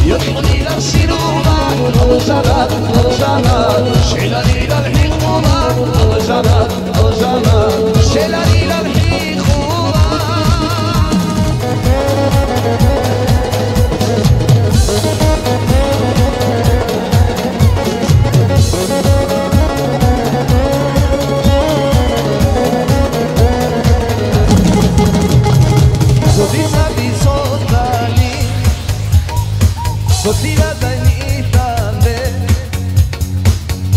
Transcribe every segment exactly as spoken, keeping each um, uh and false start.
Йокьунилал сирула, алжана, алжана, шелалилал хӀинкъула, алжана, алжана, шелалилал хӀинкъула. Цо дица бицунани, цо лъиладай нилъан бе,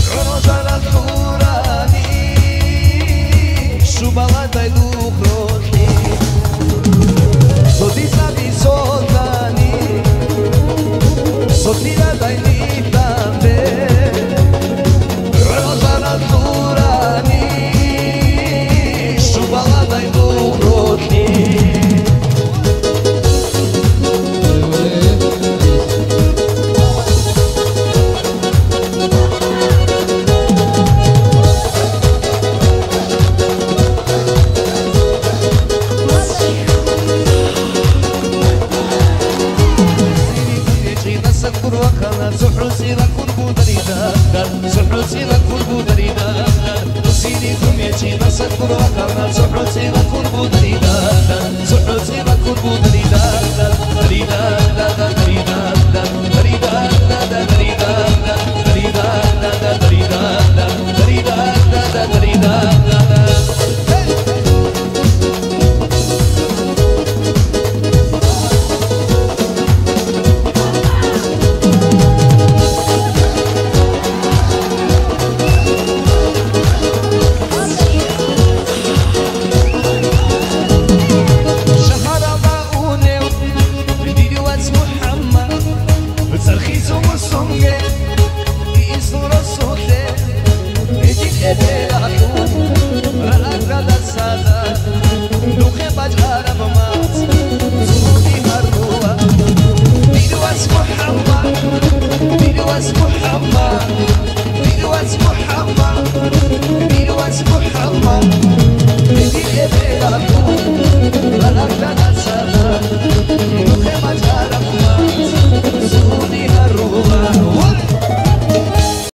гӀорожарал хьурани, щубаладай духъ рокьи. Цо дица бицунани, цо лъиладай нилъан бе, гӀорожарал хьурани, щубаладай духъ рокьи.